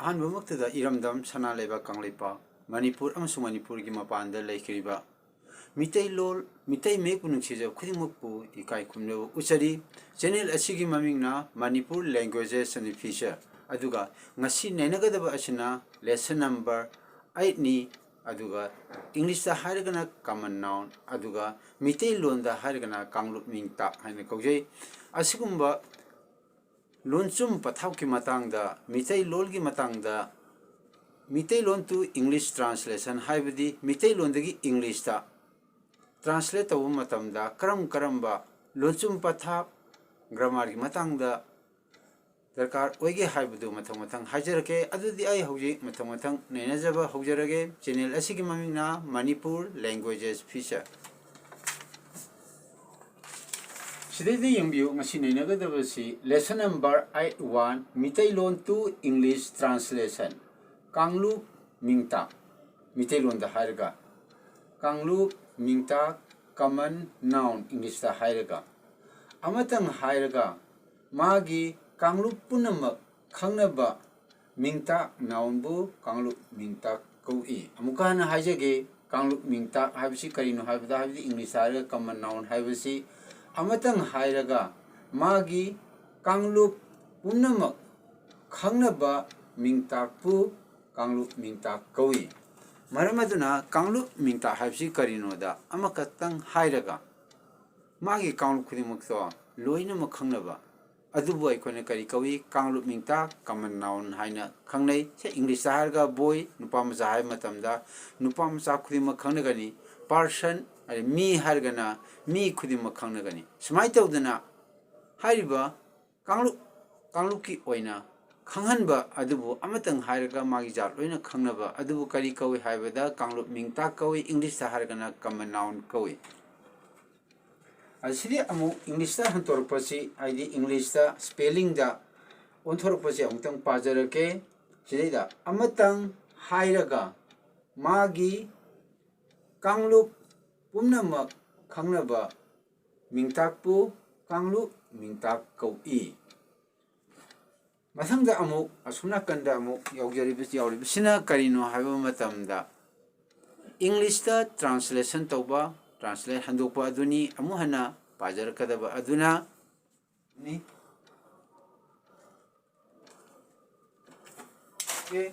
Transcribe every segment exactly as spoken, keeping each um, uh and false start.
ꯑꯍꯥꯟꯕꯃꯛꯇꯗ ꯏꯔꯝꯗꯝ ꯁꯅꯥ ꯂꯩꯕꯥꯛ ꯀꯪꯂꯩꯄꯥꯛ ꯃꯅꯤꯄꯨꯔ ꯑꯃꯁꯨꯡ ꯃꯅꯤꯄꯨꯔꯒꯤ ꯃꯄꯥꯟꯗ ꯂꯩꯈꯤꯕ ꯃꯤꯇꯩꯂꯣꯟ, ꯃꯤꯇꯩ ꯃꯌꯦꯛꯄꯨ ꯅꯨꯡꯁꯤꯖꯕ ꯈꯨꯗꯤꯡꯃꯛꯄꯨ ꯏꯀꯥꯏ ꯈꯨꯝꯅꯕ ꯎꯠꯆꯔꯤ꯫ ꯆꯦꯅꯦꯜ ꯑꯁꯤꯒꯤ ꯃꯃꯤꯡꯅ Manipur Languages and Feature, ꯑꯗꯨꯒ ꯉꯁꯤ ꯅꯩꯅꯒꯗꯕ ꯑꯁꯤꯅ lesson number eightꯅꯤ, ꯑꯗꯨꯒ ꯏꯪꯂꯤꯁꯇ ꯍꯥꯏꯔꯒꯅ common noun, ꯑꯗꯨꯒ ꯃꯤꯇꯩꯂꯣꯟꯗ ꯍꯥꯏꯔꯒꯅ ꯀꯥꯡꯂꯨꯞ ꯃꯤꯡꯇꯥꯛ ꯍꯥꯏꯅ ꯀꯧꯖꯩ꯫ ꯑꯁꯤꯒꯨꯝꯕ ꯂꯣꯟꯆꯨꯝ ꯄꯊꯥꯞꯀꯤ ꯃꯇꯥꯡꯗ, ꯃꯤꯇꯩꯂꯣꯟꯒꯤ ꯃꯇꯥꯡꯗ, ꯃꯤꯇꯩꯂꯣꯟ to English translation ꯍꯥꯏꯕꯗꯤ ꯃꯤꯇꯩꯂꯣꯟꯗꯒꯤ ꯏꯪꯂꯤꯁꯇ translate ꯇꯧꯕ ꯃꯇꯝꯗ ꯀꯔꯝ ꯀꯔꯝꯕ ꯂꯣꯟꯆꯨꯝ ꯄꯊꯥꯞ, grammar ꯒꯤ ꯃꯇꯥꯡꯗ ꯗꯔꯀꯥꯔ ꯑꯣꯏꯒꯦ ꯍꯥꯏꯕꯗꯨ ꯃꯊꯪ ꯃꯊꯪ ꯍꯥꯏꯖꯔꯛꯀꯦ꯫ ꯑꯗꯨꯗꯤ ꯑꯩ ꯍꯧꯖꯤꯛ ꯃꯊꯪ ꯃꯊꯪ ꯅꯩꯅꯖꯕ ꯍꯧꯖꯔꯒꯦ꯫ ꯆꯦꯅꯦꯜ ꯑꯁꯤꯒꯤ ꯃꯃꯤꯡꯅ Manipur Languages Feature꯫ ꯁꯤꯗꯩꯗ ꯌꯦꯡꯕꯤꯌꯨ, ꯉꯁꯤ ꯅꯩꯅꯒꯗꯕꯁꯤ lesson number eight one, Meiteilon to English translation, ꯀꯥꯡꯂꯨꯞ ꯃꯤꯡꯇꯥꯛ, ꯃꯤꯇꯩꯂꯣꯟꯗ ꯍꯥꯏꯔꯒ, ꯀꯥꯡꯂꯨꯞ ꯃꯤꯡꯇꯥꯛ, common noun ꯏꯪꯂꯤꯁꯇ ꯍꯥꯏꯔꯒ, ꯑꯃꯇꯪ ꯍꯥꯏꯔꯒ ꯃꯥꯒꯤ ꯀꯥꯡꯂꯨꯞ ꯄꯨꯝꯅꯃꯛ ꯈꯪꯅꯕ ꯃꯤꯡꯇꯥꯛ noun ꯕꯨ ꯀꯥꯡꯂꯨꯞ ꯃꯤꯡꯇꯥꯛ ꯀꯧꯏ꯫ ꯑꯃꯨꯛꯀ ꯍꯟꯅ ꯍꯥꯏꯖꯒꯦ, ꯀꯥꯡꯂꯨꯞ ꯃꯤꯡꯇꯥꯛ ꯍꯥꯏꯕꯁꯤ ꯀꯔꯤꯅꯣ ꯍꯥꯏꯕꯗ, ꯍꯥꯏꯕꯗꯤ ꯏꯪꯂꯤꯁꯇ ꯍꯥꯏꯔꯒ common noun ꯍꯥꯏꯕꯁꯤ ꯑꯃꯇꯪ ꯍꯥꯏꯔꯒ ꯃꯥꯒꯤ ꯀꯥꯡꯂꯨꯞ ꯄꯨꯝꯅꯃꯛ ꯈꯪꯅꯕ ꯃꯤꯡꯇꯥꯛꯄꯨ ꯀꯥꯡꯂꯨꯞ ꯃꯤꯡꯇꯥꯛ ꯀꯧꯏ꯫ ꯃꯔꯝ ꯑꯗꯨꯅ ꯀꯥꯡꯂꯨꯞ ꯃꯤꯡꯇꯥꯛ ꯍꯥꯏꯕꯁꯤ ꯀꯔꯤꯅꯣꯗ ꯑꯃꯈꯛꯇꯪ ꯍꯥꯏꯔꯒ ꯃꯥꯒꯤ ꯀꯥꯡꯂꯨꯞ ꯈꯨꯗꯤꯡꯃꯛꯇꯣ ꯂꯣꯏꯅꯃꯛ ꯈꯪꯅꯕ ꯑꯗꯨꯕꯨ ꯑꯩꯈꯣꯏꯅ ꯀꯔꯤ ꯀꯧꯏ? ꯀꯥꯡꯂꯨꯞ ꯃꯤꯡꯇꯥꯛ, common noun ꯍꯥꯏꯅ ꯈꯪꯅꯩ꯫ ꯁꯦ ꯏꯪꯂꯤꯁꯇ ꯍꯥꯏꯔꯒ boy, ꯅꯨꯄꯥ ꯃꯆꯥ ꯍꯥꯏꯕ ꯃꯇꯝꯗ ꯅꯨꯄꯥ ꯃꯆꯥ ꯈꯨꯗꯤꯡꯃꯛ ꯈꯪꯅꯒꯅꯤ꯫ Person, ꯑꯗꯩ ꯃꯤ ꯍꯥꯏꯔꯒꯅ ꯃꯤ ꯈꯨꯗꯤꯡꯃꯛ ꯈꯪꯅꯒꯅꯤ꯫ ꯁꯨꯃꯥꯏꯅ ꯇꯧꯗꯅ ꯍꯥꯏꯔꯤꯕ ꯀꯥꯡꯂꯨꯞ, ꯀꯥꯡꯂꯨꯞꯀꯤ ꯑꯣꯏꯅ ꯈꯪꯍꯟꯕ ꯑꯗꯨꯕꯨ ꯑꯃꯇꯪ ꯍꯥꯏꯔꯒ ꯃꯥꯒꯤ ꯖꯥꯠ ꯂꯣꯏꯅ ꯈꯪꯅꯕ ꯑꯗꯨꯕꯨ ꯀꯔꯤ ꯀꯧꯏ ꯍꯥꯏꯕꯗ ꯀꯥꯡꯂꯨꯞ ꯃꯤꯡꯇꯥꯛ ꯀꯧꯏ, ꯏꯪꯂꯤꯁꯇ ꯍꯥꯏꯔꯒꯅ common noun ꯀꯧꯏ꯫ ꯑꯁꯤꯗꯤ ꯑꯃꯨꯛ ꯏꯪꯂꯤꯁꯇ ꯍꯟꯗꯣꯔꯛꯄꯁꯤ, ꯍꯥꯏꯗꯤ ꯏꯪꯂꯤꯁꯇ spelling ꯗ ꯑꯣꯟꯊꯣꯔꯛꯄꯁꯤ ꯑꯃꯨꯛꯇꯪ ꯄꯥꯖꯔꯛꯀꯦ꯫ ꯁꯤꯗꯩꯗ ꯑꯃꯇꯪ ꯍꯥꯏꯔꯒ ꯃꯥꯒꯤ ꯀꯥꯡꯂꯨꯞ ꯄꯨꯝꯅꯃꯛ ꯈꯪꯅꯕ ꯃꯤꯡꯇꯥꯛꯄꯨ ꯀꯥꯡꯂꯨꯞ ꯃꯤꯡꯇꯥꯛ ꯀꯧꯏ꯫ ꯃꯊꯪꯗ ꯑꯃꯨꯛ ꯑꯁꯣꯝ ꯅꯥꯀꯟꯗ ꯑꯃꯨꯛ ꯌꯥꯎꯖꯔꯤꯕ, ꯌꯥꯎꯔꯤꯕꯁꯤꯅ ꯀꯔꯤꯅꯣ ꯍꯥꯏꯕ ꯃꯇꯝꯗ, English ꯇ translation ꯇꯧꯕ, translate ꯍꯟꯗꯣꯛꯄ ꯑꯗꯨꯅꯤ꯫ ꯑꯃꯨꯛ ꯍꯟꯅ ꯄꯥꯖꯔꯛꯀꯗꯕ ꯑꯗꯨꯅ ꯅꯤ꯫ Okay꯫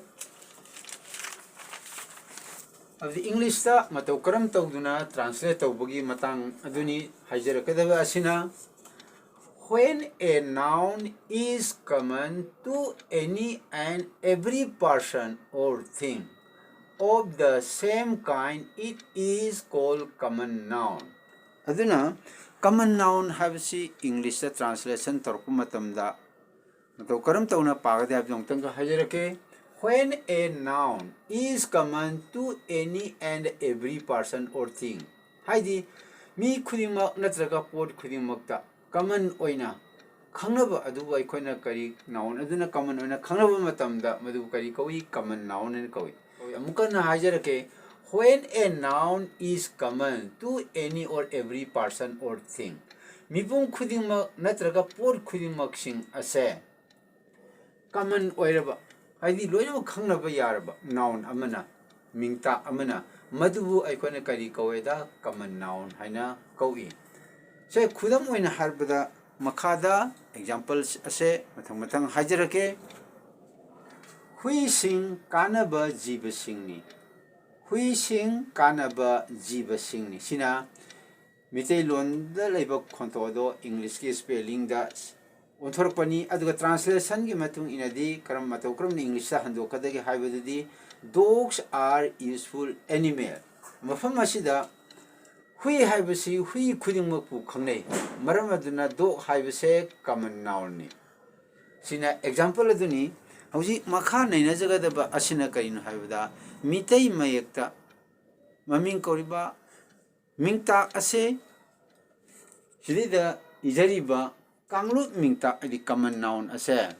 ꯑꯗꯨꯗꯤ English ꯇ ꯃꯇꯧ ꯀꯔꯝ ꯇꯧꯗꯨꯅ translate ꯇꯧꯕꯒꯤ ꯃꯇꯥꯡ ꯑꯗꯨꯅꯤ ꯍꯥꯏꯖꯔꯛꯀꯗꯕ ꯑꯁꯤꯅ, "When a noun is common to any and every person or thing of the same kind, it is called common noun." ꯑꯗꯨꯅ common noun ꯍꯥꯏꯕꯁꯤ English ꯇ translation ꯇꯧꯔꯛꯄ ꯃꯇꯝꯗ ꯃꯇꯧ ꯀꯔꯝ ꯇꯧꯅ ꯄꯥꯒꯗꯦ ꯍꯥꯏꯕꯗꯨ ꯑꯃꯨꯛꯇꯪꯒ ꯍꯥꯏꯖꯔꯛꯀꯦ꯫ "When a noun is common to any and every person or thing", ꯍꯥꯏꯗꯤ ꯃꯤ ꯈꯨꯗꯤꯡꯃꯛ ꯅꯠꯇ꯭ꯔꯒ ꯄꯣꯠ ꯈꯨꯗꯤꯡꯃꯛꯇ common ꯑꯣꯏꯅ ꯈꯪꯅꯕ ꯑꯗꯨꯕꯨ ꯑꯩꯈꯣꯏꯅ ꯀꯔꯤ, noun ꯑꯗꯨꯅ common ꯑꯣꯏꯅ ꯈꯪꯅꯕ ꯃꯇꯝꯗ ꯃꯗꯨ ꯀꯔꯤ ꯀꯧꯏ? Common noun ꯍꯥꯏꯅ ꯀꯧꯏ꯫ ꯑꯃꯨꯛ ꯍꯟꯅ ꯍꯥꯏꯖꯔꯛꯀꯦ, "When a noun is common to any or every person or thing", ꯃꯤꯄꯨꯝ ꯈꯨꯗꯤꯡꯃꯛ ꯅꯠꯇ꯭ꯔꯒ ꯄꯣꯠ ꯈꯨꯗꯤꯡꯃꯛꯁꯤꯡ ꯑꯁꯦ common ꯑꯣꯏꯔꯕ, ꯍꯥꯏꯗꯤ ꯂꯣꯏꯅꯃꯛ ꯈꯪꯅꯕ ꯌꯥꯔꯕ noun ꯑꯃꯅ, ꯃꯤꯡꯇꯥꯛ ꯑꯃꯅ, ꯃꯗꯨꯕꯨ ꯑꯩꯈꯣꯏꯅ ꯀꯔꯤ ꯀꯧꯋꯦꯗ? Common noun ꯍꯥꯏꯅ ꯀꯧꯏ꯫ ꯁꯦ, ꯈꯨꯗꯝ ꯑꯣꯏꯅ ꯍꯥꯏꯔꯕꯗ, ꯃꯈꯥꯗ example ꯑꯁꯦ ꯃꯊꯪ ꯃꯊꯪ ꯍꯥꯏꯖꯔꯛꯀꯦ꯫ "ꯍꯨꯏꯁꯤꯡ ꯀꯥꯟꯅꯕ ꯖꯤꯕꯁꯤꯡꯅꯤ"꯫ "ꯍꯨꯏꯁꯤꯡ ꯀꯥꯟꯅꯕ ꯖꯤꯕꯁꯤꯡꯅꯤ"꯫ ꯁꯤꯅ ꯃꯤꯇꯩꯂꯣꯟꯗ ꯂꯩꯕ ꯈꯣꯟꯊꯣꯛ ꯑꯗꯣ English ꯀꯤ spelling ꯗ ꯑꯣꯟꯊꯣꯔꯛꯄꯅꯤ꯫ ꯑꯗꯨꯒ translation ꯒꯤ ꯃꯇꯨꯡ ꯏꯟꯅꯗꯤ ꯀꯔꯝ, ꯃꯇꯧ ꯀꯔꯝꯅ English ꯇ ꯍꯟꯗꯣꯛꯀꯗꯒꯦ ꯍꯥꯏꯕꯗꯨꯗꯤ, "Dogs are useful animal"꯫ ꯃꯐꯝ ꯑꯁꯤꯗ ꯍꯨꯏ ꯍꯥꯏꯕꯁꯤ ꯍꯨꯏ ꯈꯨꯗꯤꯡꯃꯛꯄꯨ ꯈꯪꯅꯩ꯫ ꯃꯔꯝ ꯑꯗꯨꯅ dog ꯍꯥꯏꯕꯁꯦ common noun ꯅꯤ꯫ ꯁꯤꯅ example ꯑꯗꯨꯅꯤ꯫ ꯍꯧꯖꯤꯛ ꯃꯈꯥ ꯅꯩꯅꯖꯒꯗꯕ ꯑꯁꯤꯅ ꯀꯔꯤꯅꯣ ꯍꯥꯏꯕꯗ, ꯃꯤꯇꯩ ꯃꯌꯦꯛꯇ ꯃꯃꯤꯡ ꯀꯧꯔꯤꯕ ꯃꯤꯡꯇꯥꯛ ꯑꯁꯦ, ꯁꯤꯗꯩꯗ ꯏꯖꯔꯤꯕ ꯀꯥꯡꯂꯨꯞ ꯃꯤꯡꯇꯥꯛ, ꯍꯥꯏꯗꯤ common noun ꯑꯁꯦ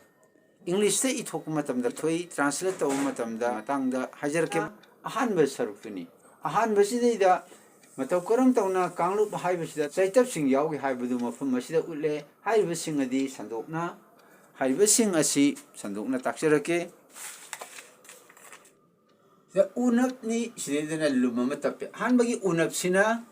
English ꯇ ꯏꯊꯣꯛꯄ ꯃꯇꯝꯗ ꯊꯣꯛꯏ, translate ꯇꯧꯕ ꯃꯇꯝꯗ ꯃꯇꯥꯡꯗ ꯍꯥꯏꯖꯔꯛꯀꯦ꯫ ꯑꯍꯥꯟꯕ ꯁꯔꯨꯛꯇꯨꯅꯤ꯫ ꯑꯍꯥꯟꯕꯁꯤꯗꯩꯗ ꯃꯇꯧ ꯀꯔꯝ ꯇꯧꯅ ꯀꯥꯡꯂꯨꯞ ꯍꯥꯏꯕꯁꯤꯗ ꯆꯩꯇꯞꯁꯤꯡ ꯌꯥꯎꯏ ꯍꯥꯏꯕꯗꯨ ꯃꯐꯝ ꯑꯁꯤꯗ ꯎꯠꯂꯦ꯫ ꯍꯥꯏꯔꯤꯕꯁꯤꯡ ꯑꯗꯤ ꯁꯟꯗꯣꯛꯅ ꯍꯥꯏꯔꯤꯕꯁꯤꯡ ꯑꯁꯤ ꯁꯟꯗꯣꯛꯅ ꯇꯥꯛꯆꯔꯛꯀꯦ꯫ ꯁꯤꯗ ꯎꯅꯞꯅꯤ, ꯁꯤꯗꯩꯗꯅ ꯂꯨꯝ ꯑꯃ ꯇꯞꯄꯦ꯫ ꯑꯍꯥꯟꯕꯒꯤ ꯎꯅꯞꯁꯤꯅ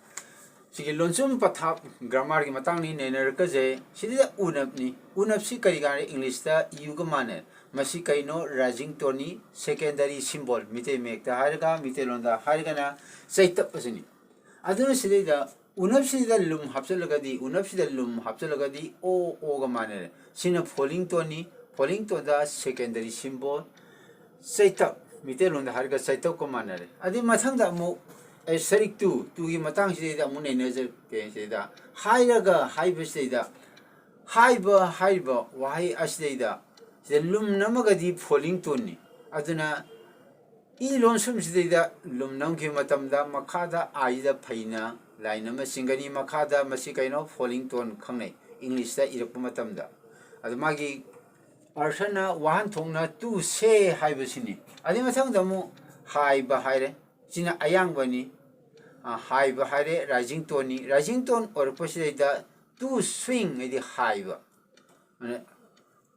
ꯁꯤꯒꯤ ꯂꯣꯟꯁꯨꯝ ꯄꯊꯥꯞ grammar ꯒꯤ ꯃꯇꯥꯡꯅꯤ ꯅꯩꯅꯔꯛꯀꯁꯦ꯫ ꯁꯤꯗꯩꯗ ꯎꯅꯞꯅꯤ꯫ ꯎꯅꯞꯁꯤ ꯀꯔꯤ ꯀꯥꯟꯅ English ꯇ U ꯒ ꯃꯥꯟꯅꯩ? ꯃꯁꯤ ꯀꯩꯅꯣ? Rising tone ꯅꯤ, secondary symbol, ꯃꯤꯇꯩ ꯃꯌꯦꯛꯇ ꯍꯥꯏꯔꯒ, ꯃꯤꯇꯩꯂꯣꯟꯗ ꯍꯥꯏꯔꯒꯅ ꯆꯩꯇꯞ ꯑꯁꯤꯅꯤ꯫ ꯑꯗꯨꯅ ꯁꯤꯗꯩꯗ ꯎꯅꯞꯁꯤꯗ ꯂꯨꯝ ꯍꯥꯞꯆꯤꯜꯂꯒꯗꯤ, ꯎꯅꯞꯁꯤꯗ ꯂꯨꯝ ꯍꯥꯞꯆꯤꯜꯂꯒꯗꯤ ꯑꯣ, ꯑꯣꯒ ꯃꯥꯟꯅꯔꯦ꯫ ꯁꯤꯅ falling tone ꯅꯤ, falling tone ꯗ secondary symbol ꯆꯩꯇꯞ, ꯃꯤꯇꯩꯂꯣꯟꯗ ꯍꯥꯏꯔꯒ ꯆꯩꯇꯞꯀ ꯃꯥꯟꯅꯔꯦ꯫ ꯑꯗꯨꯏ ꯃꯊꯪꯗ ꯑꯃꯨꯛ asterisk two, two ꯒꯤ ꯃꯇꯥꯡꯁꯤꯗꯩꯗ ꯑꯃꯨꯛ ꯅꯩꯅꯖꯔꯛꯀꯦ꯫ ꯁꯤꯗꯩꯗ ꯍꯥꯏꯔꯒ ꯍꯥꯏꯕꯁꯤꯗꯩꯗ ꯍꯥꯏꯕ ꯍꯥꯏꯔꯤꯕ ꯋꯥꯍꯩ ꯑꯁꯤꯗꯩꯗ ꯁꯤꯗ ꯂꯨꯝ ꯅꯝꯃꯒꯗꯤ falling tone ꯅꯤ꯫ ꯑꯗꯨꯅ ꯏ ꯂꯣꯟꯁꯨꯝꯁꯤꯗꯩꯗ ꯂꯨꯝ ꯅꯝꯈꯤꯕ ꯃꯇꯝꯗ ꯃꯈꯥꯗ I ꯗ ꯐꯩꯅ line ꯑꯃ ꯆꯤꯡꯒꯅꯤ꯫ ꯃꯈꯥꯗ ꯃꯁꯤ ꯀꯩꯅꯣ? Falling tone ꯈꯪꯅꯩ English ꯇ ꯏꯔꯛꯄ ꯃꯇꯝꯗ꯫ ꯑꯗꯨ ꯃꯥꯒꯤ ꯑꯔꯊꯅ ꯋꯥꯍꯟꯊꯣꯛꯅ to say ꯍꯥꯏꯕꯁꯤꯅꯤ꯫ ꯑꯗꯨꯒꯤ ꯃꯊꯪꯗ ꯑꯃꯨꯛ ꯍꯥꯏꯕ ꯍꯥꯏꯔꯦ꯫ ꯁꯤꯅ ꯑꯌꯥꯡꯕꯅꯤ꯫ ꯑ, ꯍꯥꯏꯕ ꯍꯥꯏꯔꯦ, rising tone ꯅꯤ꯫ Rising tone ꯑꯣꯏꯔꯛꯄꯁꯤꯗꯩꯗ to swing ꯍꯥꯏꯗꯤ ꯍꯥꯏꯕ꯫ ꯑꯗꯨꯅ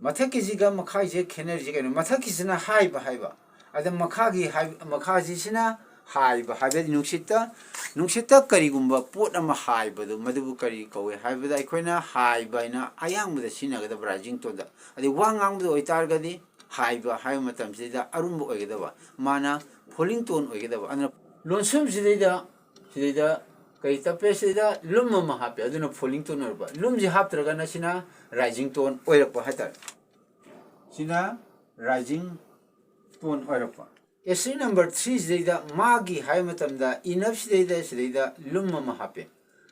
ꯃꯊꯛꯀꯤꯁꯤꯒ ꯃꯈꯥꯒꯤꯁꯤꯒ ꯈꯦꯠꯅꯔꯤꯁꯤ ꯀꯩꯅꯣ? ꯃꯊꯛꯀꯤꯁꯤꯅ ꯍꯥꯏꯕ ꯍꯥꯏꯕ꯫ ꯑꯗ ꯃꯈꯥꯒꯤ ꯍꯥꯏ-, ꯃꯈꯥꯁꯤꯁꯤꯅ ꯍꯥꯏꯕ ꯍꯥꯏꯕꯗꯤ ꯅꯨꯡꯁꯤꯠꯇ, ꯅꯨꯡꯁꯤꯠꯇ ꯀꯔꯤꯒꯨꯝꯕ ꯄꯣꯠ ꯑꯃ ꯍꯥꯏꯕꯗꯨ, ꯃꯗꯨꯕꯨ ꯀꯔꯤ ꯀꯧꯏ ꯍꯥꯏꯕꯗ ꯑꯩꯈꯣꯏꯅ ꯍꯥꯏꯕ ꯍꯥꯏꯅ ꯑꯌꯥꯡꯕꯗ ꯁꯤꯖꯤꯟꯅꯒꯗꯕ rising tone ꯗ꯫ ꯑꯗꯩ ꯋꯥ ꯉꯥꯡꯕꯗ ꯑꯣꯏꯇꯥꯔꯒꯗꯤ ꯍꯥꯏꯕ ꯍꯥꯏꯕ ꯃꯇꯝꯁꯤꯗ ꯑꯔꯨꯝꯕ ꯑꯣꯏꯒꯗꯕ, ꯃꯥꯅ falling tone ꯑꯣꯏꯒꯗꯕ꯫ ꯑꯗꯨꯅ ꯂꯣꯟꯁꯨꯝꯁꯤꯗꯩꯗ, ꯁꯤꯗꯩꯗ ꯀꯔꯤ ꯇꯞꯄꯦ? ꯁꯤꯗꯩꯗ ꯂꯨꯝ ꯑꯃ ꯍꯥꯞꯄꯦ, ꯑꯗꯨꯅ falling tone ꯑꯣꯏꯔꯛꯄ꯫ ꯂꯨꯝꯁꯤ ꯍꯥꯞꯇ꯭ꯔꯒꯅ ꯁꯤꯅ rising tone ꯑꯣꯏꯔꯛꯄ ꯍꯥꯏꯇꯥꯔꯦ꯫ ꯁꯤꯅ rising tone ꯑꯣꯏꯔꯛꯄ꯫ Asterisk number three ꯁꯤꯗꯩꯗ ꯃꯥꯒꯤ ꯍꯥꯏꯕ ꯃꯇꯝꯗ ꯏꯅꯞꯁꯤꯗꯩꯗ ꯁꯤꯗꯩꯗ ꯂꯨꯝ ꯑꯃ ꯍꯥꯞꯄꯦ꯫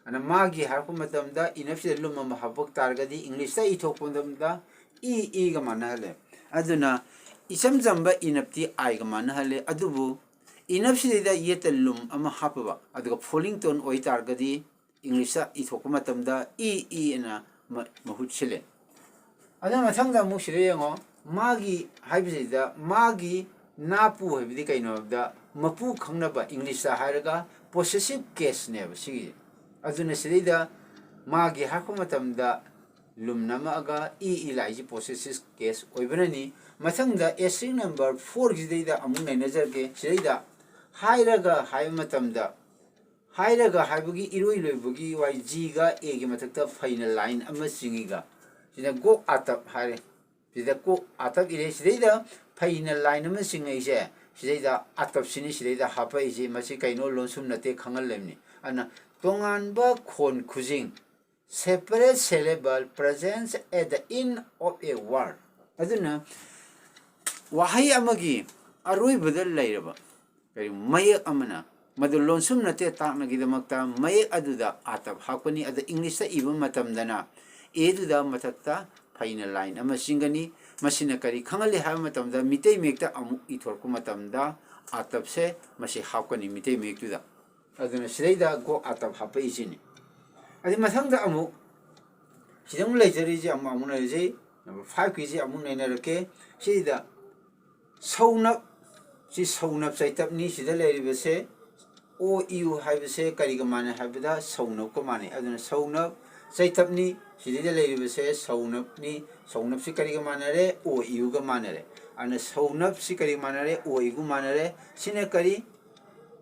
ꯑꯗꯨꯅ ꯃꯥꯒꯤ ꯍꯥꯏꯔꯛꯄ ꯃꯇꯝꯗ ꯏꯅꯞꯁꯤꯗ ꯂꯨꯝ ꯑꯃ ꯍꯥꯞꯄ ꯇꯥꯔꯒꯗꯤ English ꯇ ꯏꯊꯣꯛꯄ ꯃꯇꯝꯗ ꯏ, ꯏꯒ ꯃꯥꯟꯅꯍꯜꯂꯦ꯫ ꯑꯗꯨꯅ ꯏꯆꯝ ꯆꯝꯕ ꯏꯅꯞꯇꯤ I ꯒ ꯃꯥꯟꯅꯍꯜꯂꯦ꯫ ꯑꯗꯨꯕꯨ ꯏꯅꯞꯁꯤꯗꯩꯗ ꯌꯦꯠꯇ ꯂꯨꯝ ꯑꯃ ꯍꯥꯞꯄꯕ, ꯑꯗꯨꯒ falling tone ꯑꯣꯏꯇꯥꯔꯒꯗꯤ English ꯇ ꯏꯊꯣꯛꯄ ꯃꯇꯝꯗ ꯏ, ꯏ ꯑꯅ ꯃ-, ꯃꯍꯨꯠ ꯁꯤꯜꯂꯦ꯫ ꯑꯗꯨ ꯃꯊꯪꯗ ꯑꯃꯨꯛ ꯁꯤꯗ ꯌꯦꯡꯉꯣ, ꯃꯥꯒꯤ ꯍꯥꯏꯕꯁꯤꯗ ꯃꯥꯒꯤ ꯅꯥꯄꯨ ꯍꯥꯏꯕꯗꯤ ꯀꯩꯅꯣ ꯍꯥꯏꯕꯗ ꯃꯄꯨ ꯈꯪꯅꯕ English ꯇ ꯍꯥꯏꯔꯒ possessive case ꯅꯦꯕ ꯁꯤꯒꯤꯁꯦ꯫ ꯑꯗꯨꯅ ꯁꯤꯗꯩꯗ ꯃꯥꯒꯤ ꯍꯥꯏꯔꯛꯄ ꯃꯇꯝꯗ ꯂꯨꯝ ꯅꯝꯃꯛꯑꯒ ꯏ ꯏ ꯂꯥꯛꯏꯁꯤ possessive case ꯑꯣꯏꯕꯅꯅꯤ꯫ ꯃꯊꯪꯗ asterisk number fourꯒꯤꯁꯤꯗꯩꯗ ꯑꯃꯨꯛ ꯅꯩꯅꯖꯔꯒꯦ꯫ ꯁꯤꯗꯩꯗ ꯍꯥꯏꯔꯒ ꯍꯥꯏꯕ ꯃꯇꯝꯗ, ꯍꯥꯏꯔꯒ ꯍꯥꯏꯕꯒꯤ ꯏꯔꯣꯏ ꯂꯣꯏꯕꯒꯤ ꯋꯥꯍꯩ ꯖꯤꯒ ꯑꯦꯒꯤ ꯃꯊꯛꯇ ꯐꯩꯅ line ꯑꯃ ꯆꯤꯡꯉꯤꯒ, ꯁꯤꯗ ꯒꯣꯛ ꯑꯥꯇꯞ ꯍꯥꯏꯔꯦ꯫ ꯁꯤꯗ ꯀꯣꯛ ꯑꯥꯇꯞ ꯏꯔꯦ꯫ ꯁꯤꯗꯩꯗ ꯐꯩꯅ line ꯑꯃ ꯆꯤꯡꯉꯛꯏꯁꯦ, ꯁꯤꯗꯩꯗ ꯑꯥꯇꯞꯁꯤꯅꯤ ꯁꯤꯗꯩꯗ ꯍꯥꯞꯄꯛꯏꯁꯤ꯫ ꯃꯁꯤ ꯀꯩꯅꯣ? ꯂꯣꯟꯁꯨꯝ ꯅꯠꯇꯦ, ꯈꯪꯍꯜꯂꯤꯕꯅꯤ꯫ ꯑꯗꯨꯅ ꯇꯣꯉꯥꯟꯕ ꯈꯣꯟ ꯈꯨꯖꯤꯡ, separate syllable presence at the end of a word꯫ ꯑꯗꯨꯅ ꯋꯥꯍꯩ ꯑꯃꯒꯤ ꯑꯔꯣꯏꯕꯗ ꯂꯩꯔꯕ ꯀꯔꯤ ꯃꯌꯦꯛ ꯑꯃꯅ, ꯃꯗꯨ ꯂꯣꯟꯁꯨꯝ ꯅꯠꯇꯦ ꯇꯥꯛꯅꯒꯤꯗꯃꯛꯇ ꯃꯌꯦꯛ ꯑꯗꯨꯗ ꯑꯥꯇꯞ ꯍꯥꯞꯀꯅꯤ꯫ ꯑꯗ Englishꯇ ꯏꯕ ꯃꯇꯝꯗꯅ ꯑꯦꯗꯨꯗ ꯃꯊꯛꯇ ꯐꯩꯅ line ꯑꯃ ꯆꯤꯡꯒꯅꯤ꯫ ꯃꯁꯤꯅ ꯀꯔꯤ ꯈꯪꯍꯜꯂꯤ ꯍꯥꯏꯕ ꯃꯇꯝꯗ ꯃꯤꯇꯩ ꯃꯌꯦꯛꯇ ꯑꯃꯨꯛ ꯏꯊꯣꯔꯛꯄ ꯃꯇꯝꯗ ꯑꯥꯇꯞꯁꯦ ꯃꯁꯤ ꯍꯥꯞꯀꯅꯤ ꯃꯤꯇꯩ ꯃꯌꯦꯛꯇꯨꯗ꯫ ꯑꯗꯨꯅ ꯁꯤꯗꯩꯗ ꯒꯣꯛ ꯑꯥꯇꯞ ꯍꯥꯞꯄꯛꯏꯁꯤꯅꯤ꯫ ꯑꯗꯩ ꯃꯊꯪꯗ ꯑꯃꯨꯛ ꯁꯤꯗ ꯑꯃꯨꯛ ꯂꯩꯖꯔꯤꯁꯦ ꯑꯃꯨꯛ, ꯑꯃꯨꯛ ꯂꯩꯔꯤꯁꯦ number fiveꯀꯤꯁꯦ ꯑꯃꯨꯛ ꯅꯩꯅꯔꯛꯀꯦ꯫ ꯁꯤꯗ ꯁꯧꯅꯞ, ꯁꯤ ꯁꯧꯅꯞ ꯆꯩꯇꯞꯅꯤ꯫ ꯁꯤꯗ ꯂꯩꯔꯤꯕꯁꯦ ꯑꯣ ꯏꯌꯨ ꯍꯥꯏꯕꯁꯦ ꯀꯔꯤꯒ ꯃꯥꯟꯅꯩ ꯍꯥꯏꯕꯗ ꯁꯧꯅꯞꯀ ꯃꯥꯟꯅꯩ꯫ ꯑꯗꯨꯅ ꯁꯧꯅꯞ ꯆꯩꯇꯞꯅꯤ꯫ ꯁꯤꯗꯩꯗ ꯂꯩꯔꯤꯕꯁꯦ ꯁꯧꯅꯞꯅꯤ꯫ ꯁꯧꯅꯞꯁꯤ ꯀꯔꯤꯒ ꯃꯥꯟꯅꯔꯦ? ꯑꯣ ꯏꯌꯨꯒ ꯃꯥꯟꯅꯔꯦ꯫ ꯑꯗꯨꯅ ꯁꯧꯅꯞꯁꯤ ꯀꯔꯤꯒ ꯃꯥꯟꯅꯔꯦ? ꯑꯣ ꯏꯌꯨꯒ ꯃꯥꯟꯅꯔꯦ꯫ ꯁꯤꯅ ꯀꯔꯤ?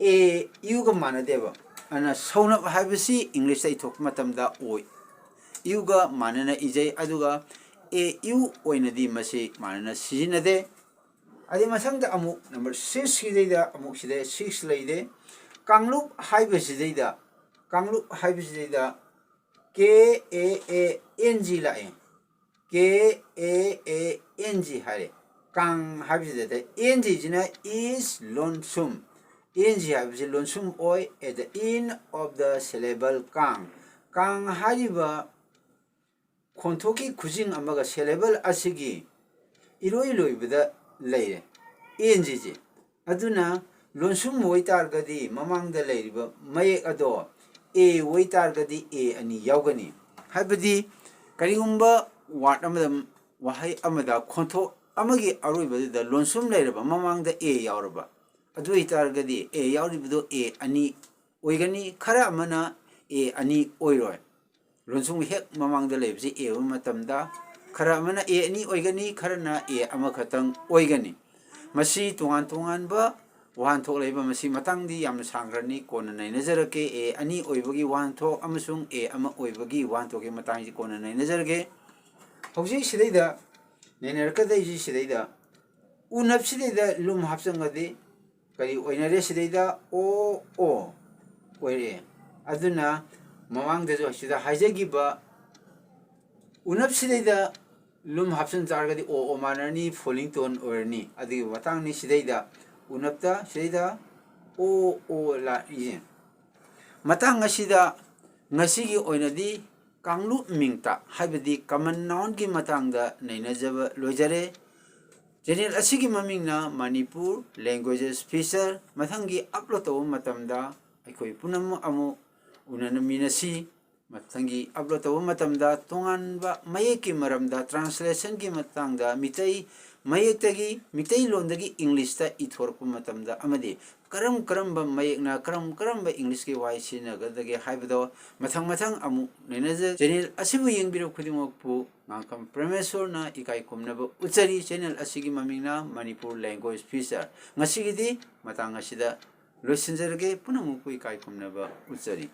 ꯑꯦ ꯏꯌꯨꯒ ꯃꯥꯟꯅꯗꯦꯕ꯫ ꯑꯗꯨꯅ ꯁꯧꯅꯞ ꯍꯥꯏꯕꯁꯤ Englishꯇ ꯏꯊꯣꯛꯄ ꯃꯇꯝꯗ ꯑꯣ ꯏꯌꯨꯒ ꯃꯥꯟꯅꯅ ꯏꯖꯩ, ꯑꯗꯨꯒ ꯑꯦ ꯏꯌꯨ ꯑꯣꯏꯅꯗꯤ ꯃꯁꯤ ꯃꯥꯟꯅꯅ ꯁꯤꯖꯤꯟꯅꯗꯦ꯫ ꯑꯗꯩ ꯃꯊꯪꯗ ꯑꯃꯨꯛ number sixꯀꯤꯗꯩꯗ ꯑꯃꯨꯛ ꯁꯤꯗ six ꯂꯩꯔꯦ꯫ ꯀꯥꯡꯂꯨꯞ ꯍꯥꯏꯕꯁꯤꯗꯩꯗ, ꯀꯥꯡꯂꯨꯞ ꯍꯥꯏꯕꯁꯤꯗꯩꯗ K A A N G ꯂꯥꯛꯑꯦ꯫ K A A N G ꯍꯥꯏꯔꯦ꯫ ꯀꯥꯡ ꯍꯥꯏꯕꯁꯤꯗ ꯑꯦꯟ ꯖꯤꯁꯤꯅ is ꯂꯣꯟꯁꯨꯝ꯫ ꯑꯦꯟ ꯖꯤ ꯍꯥꯏꯕꯁꯤ ꯂꯣꯟꯁꯨꯝ ꯑꯣꯏ, at the end of the syllable ꯀꯥꯡ꯫ ꯀꯥꯡ ꯍꯥꯏꯔꯤꯕ ꯈꯣꯟꯊꯣꯛꯀꯤ ꯈꯨꯖꯤꯡ ꯑꯃꯒ syllable ꯑꯁꯤꯒꯤ ꯏꯔꯣꯏ ꯂꯣꯏꯕꯗ ꯂꯩꯔꯦ ꯑꯦꯟ ꯖꯤꯁꯦ꯫ ꯑꯗꯨꯅ ꯂꯣꯟꯁꯨꯝ ꯑꯣꯏꯇꯥꯔꯒꯗꯤ ꯃꯃꯥꯡꯗ ꯂꯩꯔꯤꯕ ꯃꯌꯦꯛ ꯑꯗꯣ ꯑꯦ ꯑꯣꯏꯇꯥꯔꯒꯗꯤ ꯑꯦ ꯑꯅꯤ ꯌꯥꯎꯒꯅꯤ꯫ ꯍꯥꯏꯕꯗꯤ ꯀꯔꯤꯒꯨꯝꯕ word ꯑꯃꯗ, ꯋꯥꯍꯩ ꯑꯃꯗ ꯈꯣꯟꯊꯣꯛ ꯑꯃꯒꯤ ꯑꯔꯣꯏꯕꯗꯨꯗ ꯂꯣꯟꯁꯨꯝ ꯂꯩꯔꯕ, ꯃꯃꯥꯡꯗ ꯑꯦ ꯌꯥꯎꯔꯕ, ꯑꯗꯨ ꯑꯣꯏꯇꯥꯔꯒꯗꯤ ꯑꯦ ꯌꯥꯎꯔꯤꯕꯗꯣ ꯑꯦ ꯑꯅꯤ ꯑꯣꯏꯒꯅꯤ, ꯈꯔ ꯑꯃꯅ ꯑꯦ ꯑꯅꯤ ꯑꯣꯏꯔꯣꯏ꯫ ꯂꯣꯟꯁꯨꯡ ꯍꯦꯛ ꯃꯃꯥꯡꯗ ꯂꯩꯕꯁꯤ ꯑꯦ ꯑꯣꯏꯕ ꯃꯇꯝꯗ, ꯈꯔ ꯑꯃꯅ ꯑꯦ ꯑꯅꯤ ꯑꯣꯏꯒꯅꯤ, ꯈꯔꯅ ꯑꯦ ꯑꯃꯈꯛꯇꯪ ꯑꯣꯏꯒꯅꯤ꯫ ꯃꯁꯤ ꯇꯣꯉꯥꯟ ꯇꯣꯉꯥꯟꯕ ꯋꯥꯍꯟꯊꯣꯛ ꯂꯩꯕ, ꯃꯁꯤ ꯃꯇꯥꯡꯗꯤ ꯌꯥꯝꯅ ꯁꯥꯡꯈ꯭ꯔꯅꯤ, ꯀꯣꯟꯅ ꯅꯩꯅꯖꯔꯛꯀꯦ꯫ ꯑꯦ ꯑꯅꯤ ꯑꯣꯏꯕꯒꯤ ꯋꯥꯍꯟꯊꯣꯛ ꯑꯃꯁꯨꯡ ꯑꯦ ꯑꯃ ꯑꯣꯏꯕꯒꯤ ꯋꯥꯍꯟꯊꯣꯛꯀꯤ ꯃꯇꯥꯡꯁꯤ ꯀꯣꯟꯅ ꯅꯩꯅꯖꯔꯒꯦ꯫ ꯍꯧꯖꯤꯛ ꯁꯤꯗꯩꯗ ꯅꯩꯅꯔꯛꯀꯗꯣꯏꯁꯤ, ꯁꯤꯗꯩꯗ ꯎꯅꯞꯁꯤꯗꯩꯗ ꯂꯨꯝ ꯍꯥꯞꯆꯟꯒꯗꯤ ꯀꯔꯤ ꯑꯣꯏꯅꯔꯦ? ꯁꯤꯗꯩꯗ ꯑꯣ ꯑꯣ ꯑꯣꯏꯔꯦ꯫ ꯑꯗꯨꯅ ꯃꯃꯥꯡꯗꯁꯨ ꯁꯤꯗ ꯍꯥꯏꯖꯈꯤꯕ ꯎꯅꯞꯁꯤꯗꯩꯗ ꯂꯨꯝ ꯍꯥꯞꯆꯤꯟ ꯇꯥꯔꯒꯗꯤ ꯑꯣ ꯑꯣ ꯃꯥꯟꯅꯔꯅꯤ, ꯐꯣꯂꯤꯡ ꯇꯣꯟ ꯑꯣꯏꯔꯅꯤ꯫ ꯑꯗꯨꯒꯤ ꯃꯇꯥꯡꯅꯤ ꯁꯤꯗꯩꯗ ꯎꯅꯞꯇ ꯁꯤꯗꯩꯗ ꯑꯣ ꯑꯣ ꯂꯥꯛꯏꯁꯦ꯫ ꯃꯇꯥꯡ ꯑꯁꯤꯗ ꯉꯁꯤꯒꯤ ꯑꯣꯏꯅꯗꯤ ꯀꯥꯡꯂꯨꯞ ꯃꯤꯡꯇ, ꯍꯥꯏꯕꯗꯤ ꯀꯃꯟ ꯅꯥꯎꯟꯒꯤ ꯃꯇꯥꯡꯗ ꯅꯩꯅꯖꯕ ꯂꯣꯏꯖꯔꯦ꯫ ꯆꯦꯅꯦꯜ ꯑꯁꯤꯒꯤ ꯃꯃꯤꯡꯅ ꯃꯅꯤꯄꯨꯔ ꯂꯦꯡꯒ꯭ꯋꯦꯖꯦꯁ ꯐꯤꯆꯔ꯫ ꯃꯊꯪꯒꯤ ꯑꯞꯂꯣꯗ ꯇꯧꯕ ꯃꯇꯝꯗ ꯑꯩꯈꯣꯏ ꯄꯨꯝꯅꯃꯛ ꯑꯃꯨꯛ ꯎꯅꯃꯤꯟꯅꯁꯤ꯫ ꯃꯊꯪꯒꯤ ꯑꯞꯂꯣꯗ ꯇꯧꯕ ꯃꯇꯝꯗ ꯇꯣꯉꯥꯟꯕ ꯃꯌꯦꯛꯀꯤ ꯃꯔꯝꯗ, ꯇ꯭ꯔꯥꯟꯁꯂꯦꯁꯟꯒꯤ ꯃꯇꯥꯡꯗ, ꯃꯤꯇꯩ ꯃꯌꯦꯛꯇꯒꯤ, ꯃꯤꯇꯩꯂꯣꯟꯗꯒꯤ ꯏꯪꯂꯤꯁꯇ ꯏꯊꯣꯔꯛꯄ ꯃꯇꯝꯗ ꯑꯃꯗꯤ ꯀꯔꯝ ꯀꯔꯝꯕ ꯃꯌꯦꯛꯅ ꯀꯔꯝ ꯀꯔꯝꯕ ꯏꯪꯂꯤꯁꯀꯤ ꯋꯥꯍꯩ ꯁꯤꯖꯤꯟꯅꯒꯗꯒꯦ ꯍꯥꯏꯕꯗꯣ ꯃꯊꯪ ꯃꯊꯪ ꯑꯃꯨꯛ ꯅꯩꯅꯖ-, ꯆꯦꯅꯦꯜ ꯑꯁꯤꯕꯨ ꯌꯦꯡꯕꯤꯔꯕ ꯈꯨꯗꯤꯡꯃꯛꯄꯨ ꯉꯥꯡꯈꯝ ꯄ꯭ꯔꯃꯦꯁꯣꯔꯅ ꯏꯀꯥꯏ ꯈꯨꯝꯅꯕ ꯎꯠꯆꯔꯤ꯫ ꯆꯦꯅꯦꯜ ꯑꯁꯤꯒꯤ ꯃꯃꯤꯡꯅ ꯃꯅꯤꯄꯨꯔ ꯂꯦꯡꯒ꯭ꯋꯦꯖ ꯐꯤꯆꯔ꯫ ꯉꯁꯤꯒꯤꯗꯤ ꯃꯇꯥꯡ ꯑꯁꯤꯗ ꯂꯣꯏꯁꯤꯟꯖꯔꯒꯦ꯫ ꯄꯨꯝꯅꯃꯛꯄꯨ ꯏꯀꯥꯏ ꯈꯨꯝꯅꯕ ꯎꯠꯆꯔꯤ꯫